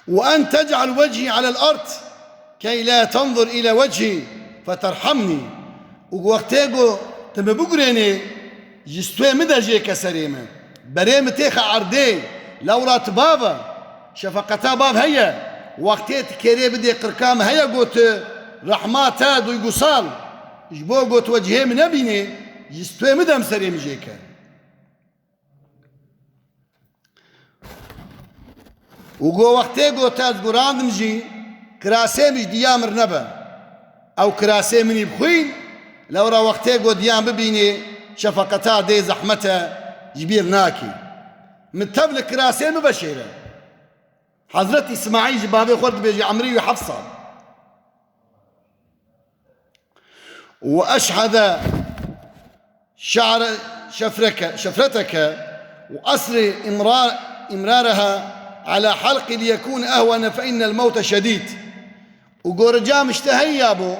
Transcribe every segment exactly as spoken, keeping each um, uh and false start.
وأن تجعل وجهي على الأرض كي لا تنظر إلى وجهي فترحمني. Û wextê ku tu min bigurênê, ji stûyê min de jêke serê min. Berê min têxe erdê, lewra tu bav e. Şefeqeta bav heye. Wextê tu kêrê bidê qirka min heye, got, rehma te duygusal. Ji bo got we cihê min nebînê, ji stûyê min de min serê min jêke. Û go wextê go te ez gurandim jî, kirasê min ji diya min nebe. Ew kirasê min î bixwîn, lewra wextê go diya min bibînê, şefeqeta dê zehmet e, ji bîr nakî. Min tev li kirasê min veşêre. Hezret Îsmaîl ji bavê xwe dibêje, emrî wî heft sal. وأشحذ شعر شفرك، شفرتك، وأسر إمرار، إمرارها على حلقي ليكون أهون فإن الموت شديد. Û go rica min ji te heye yabo,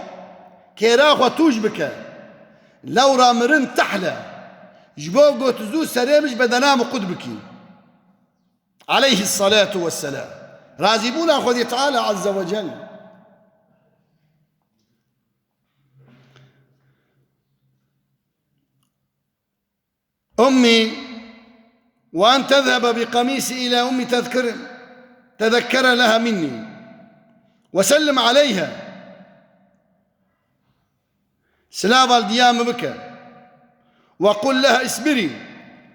kêra xwe tûj bike. Lewra mirin tehl e. Ji bo got zû serê min ji bedena min qut bikî. Aleyhissalatu vesselam. Razîbûna Xwedê Teala Azze ve Celle. أمي، وأن تذهب بقميصي إلى أمي تذكر، تذكر لها مني، وسلم عليها. Silava li diya min bike. وقل لها اصبري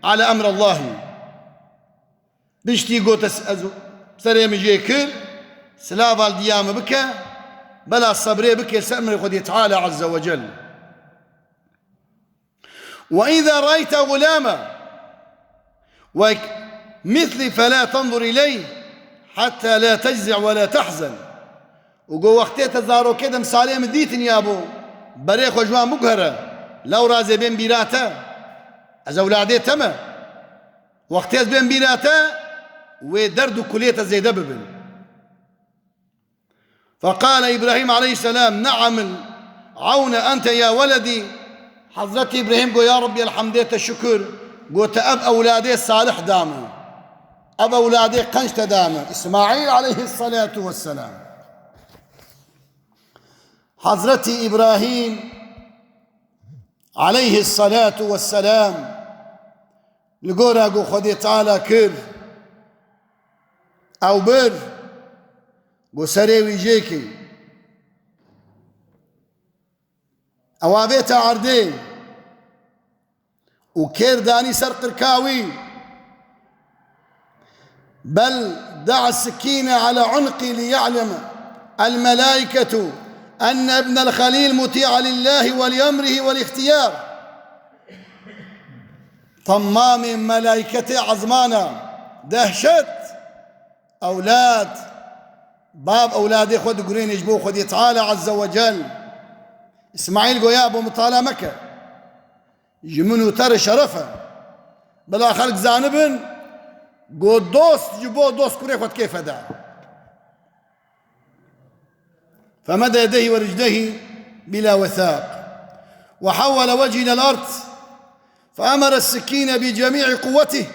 على أمر الله. Piştî got, ez, ez serê min jê kir, silava li diya min bike, bela sebrê bike ser min Xwedê Teala Azze ve Celle. وإذا رأيت غلاما وك-، مثلي فلا تنظر إليه حتى لا تجزع ولا تحزن. Û go wextê te zarokê demsalê min dîtin yabo, berê xwe ji wan biguhere, lewra zê bên bîra te. Ez ewladê te me. Wextê ez bên bîra te, wê derd û kulê te zêde bibin. فقال إبراهيم عليه السلام: نعم العون أنت يا ولدي. Hezretî Îbrahîm got, ya Rabbî, elhamdê te şukir, got, te ev ewladê salih da min. Ev ewladê qenc te da min. Îsmaîl aleyhissalatu vesselam. Hezretî Îbrahîm aleyhissalatu vesselam li gora ku Xwedê Teala kir, ew bir, ku serê wî jêkê. Ew avête erdê û kêr danî ser qirka wî. بل دعا السكين على عنقي ليعلم الملائكة أن ابن الخليل مطيع لله ولأمره والاختيار. Temamê melaîketê ezmana, dehşet, ewlad, bav ewladê xwe digurêne ji bo Xwedê Teala Azze ve Cel. Îsmaîl goya bo mitala meke. Ji min û te re şeref e. Bila xelk zanibin, go dost ji bo dost kurê xwe dikê feda. فمد يديه ورجليه بلا وثاق وحول وجهه إلى الأرض فأمر السكين بجميع قوته.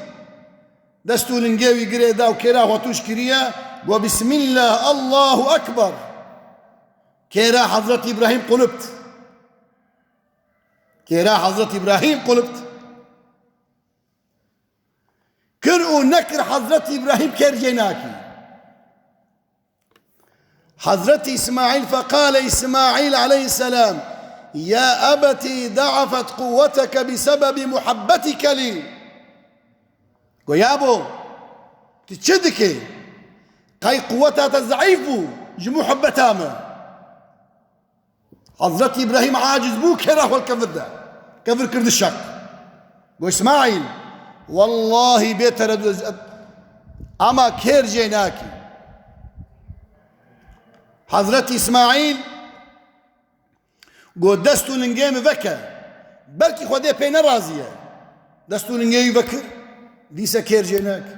Dest û lingê wî girê da û kêra xwe tûj kiriye. Go, Bismillah, Allahu Ekber. Kêra Hezret Îbrahîm qulip. Kêra Hezret Îbrahîm qulip. Kir û nekir Hezret Îbrahîm kêr jê nakî. Hezret Îsmaîl, فقال إسماعيل عليه السلام: يا أبت ضعفت قوتك بسبب محبتك لي. Go, yabo, tu çi dikê? Qey quweta te zeîf bû ji muhabbeta min. Hezret Îbrahîm aciz bû, kêra xwe li kevir de. Kevir kir di şeq. Go, Îsmaîl, wellahî bê tereddûd ez, ama kêr jê nakî. Hezret Îsmaîl go, dest û lingê min veke. Belkî Xwedê pê nerazî ye. Dest û lingê wî vekir, dîse kêr jê nakî.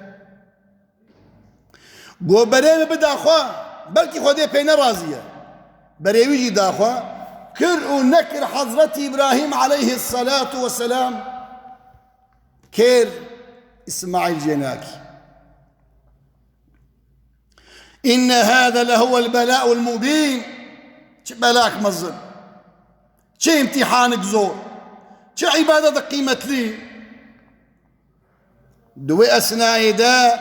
Go, berê min bida xwe, belkî Xwedê pê nerazî ye. Berê wî jî da xwe, kir û nekir Hezretî Îbrahîm aleyhisselatu vesselam kêr Îsmaîl jê nakî. إن هذا لهو البلاء المبين. Çi belak mezin. Çi îmtîhanik zor. Çi îbadetek qîmetlî. Di wê esnayê de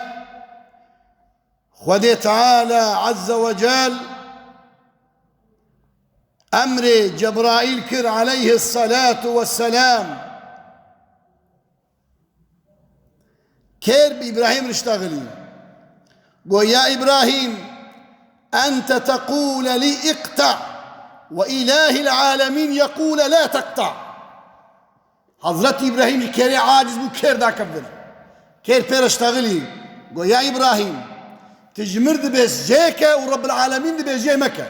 Xwedê Teala Azze ve Cel emrê Cebraîl kir aleyhisselatu vesselam. Kêr bi Îbrahîm riştexilî. Go, ya Îbrahîm, ente teqûle lî iqta' ve îlahil alemin yeqûle la teqta'. Hazreti Îbrahîm ji kêrê aciz bû, kêr dakevir. Kêr pê riştexilî. Go, ya Îbrahîm, tu ji mir dibêj jê ke û Rebbil Alemîn dibêj jê meke.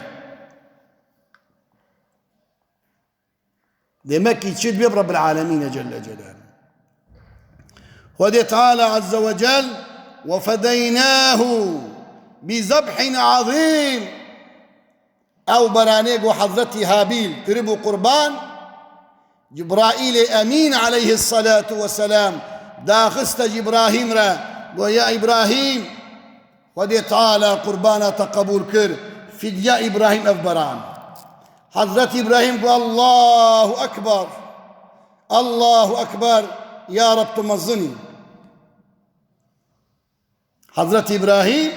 Demek ki çi dibê bi Rebbil Alemîn e Celle Celaluhu. Xwedê Teala Azze ve Cel, "Ve fedeynâhu bi zebhin azîm." Ew beranê ku Hezretî Habîl kiribû qurban, Cibraîlê Emîn aleyhisselatu vesselam daxiste ji Îbrahîm re, got, ya Îbrahîm, Xwedê Teala qurbana te qebûl kir, fidya Îbrahîm ev beran. Hezret Îbrahîm got, Allahu Ekber, Allahu Ekber, ya Reb tu mezin î. Hezret Îbrahîm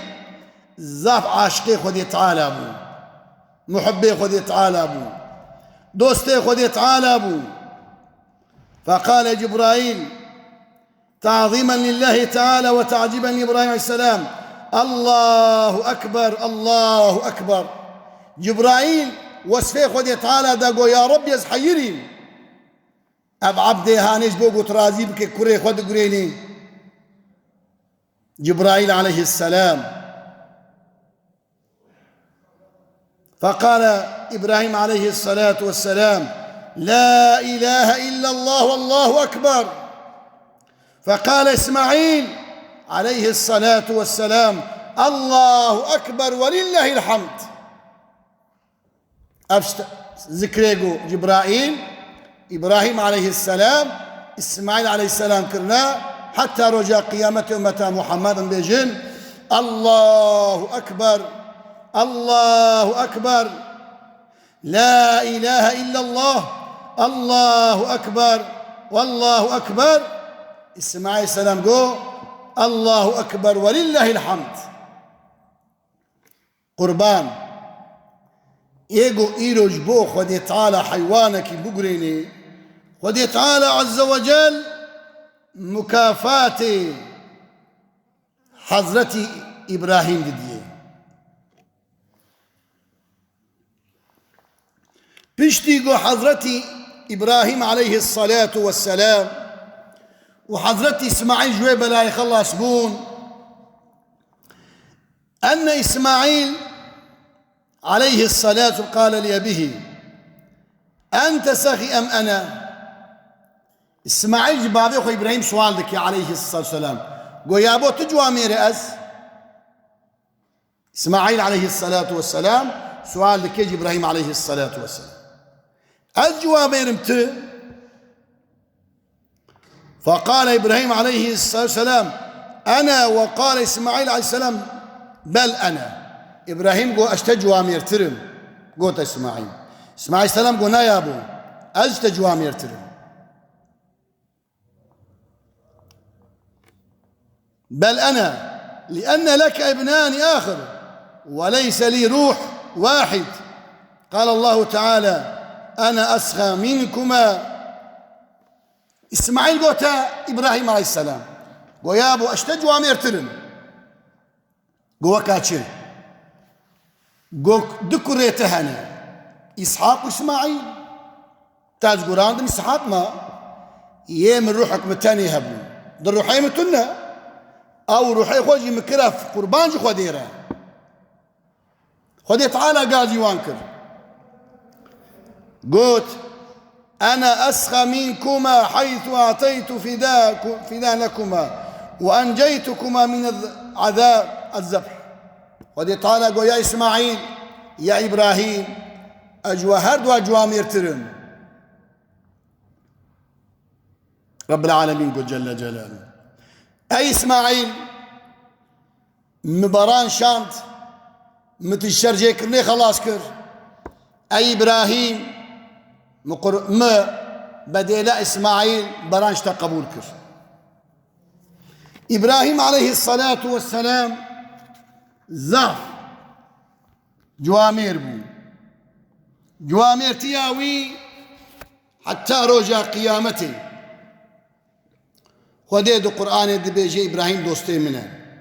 zaf aşiqê Xwedê Teala bû, muhibbê Xwedê Teala bû, dostê Xwedê Teala bû. Feqale Cibraîl, ta'zîmen lillâhi teala ve ta'cîben li Îbrahîm aleyhisselâm. Allahu Ekber, Allahu Ekber. Cibraîl wesfê Xwedê Teala da got, ya Reb ez heyirîm. Ev ebdê hanê ji bo got razî bike, kurê xwe digurênê. Cibraîl aleyhisselâm. Feqale Îbrahîm aleyhisselatu vesselâm, la ilahe illallah wallahu ekber. Feqale Îsmaîl aleyhisselatu vesselâm, Allahu ekber ve lillahil hamd. Ev şt-, zikrê ku Cibraîl, Îbrahîm aleyhisselam, Îsmaîl aleyhisselam kirine, heta roja qiyametê ummeta Muhammed em bêjin, Allahu Ekber, Allahu Ekber, la ilahe illallah, Allahu Ekber, Wallahu Ekber. Îsmaîl aleyhisselam got, Allahu Ekber ve lillahil hamd. Qurban. Ê ku îro ji bo Xwedê Teala heywanekî bigurênê, Xwedê Teala Azze ve Cel mukafatê Hezretî Îbrahîm didiyê. Piştî ku Hezretî Îbrahîm aleyhisselatu vesselam û Hezretî Îsmaîl ji wê belayê xelas bûn, enne Îsmaîl aleyhisselatu qale li ebîhî, ente sexî em ene? Îsmaîl ji bavê xwe Îbrahîm sual dike aleyhisselatu vesselam. Go, ya bo tu ciwamêr î ez? Îsmaîl aleyhisselatu vesselam sual dike ji Îbrahîm aleyhisselatu vesselam. Ez ciwamêr im tu? Feqale Îbrahîm aleyhisselatu vesselam, ene ve qale Îsmaîl aleyhisselam, bel ene. Îbrahîm got, ez ji te ciwamêrtir im. Got Îsmaîl. Îsmaîl aleyhisselam got, na ya bo, ez ji te ciwamêrtir im. بل أنا، لأن لك ابنان آخر، وليس لي روح واحد. قال الله تعالى، أنا أسخى منكما. Îsmaîl gote Îbrahîm aleyhisselam, go ya bo, ez ji te ciwamêrtir im. Go weka çi? Go du kurê te hene, Îshaq û Îsmaîl. Te ez gurandim Îshaq ma, yê min ruhek min tenê hebû. Di ruhê min tune. Ew ruhê xwe jî min kira qurban ji Xwedê re. Xwedê Teala gazî wan kir. Got, أنا أسخى منكما حيث أعطيت فداكو-، فداءكما وأنجيتكما من العذاب الذبح. Xwedê Teala got, ya Îsmaîl, ya Îbrahîm, ez ji we her dua ciwamêrtir im. Rebbil Alemîn got Celle Celaluhu. Ey Îsmaîl, min beran şand, Min tu ji şerjêkirinê xelas kir. Ey Îbrahîm, min qur-, min bedêla Îsmaîl beran ji te qebûl kir. Îbrahîm aleyhisselatu vesselam zaf ciwamêr bû. Ciwamêrtiya wî heta roja qiyametê. Xwedê di Qur'anê dibêje Îbrahîm dostê min e.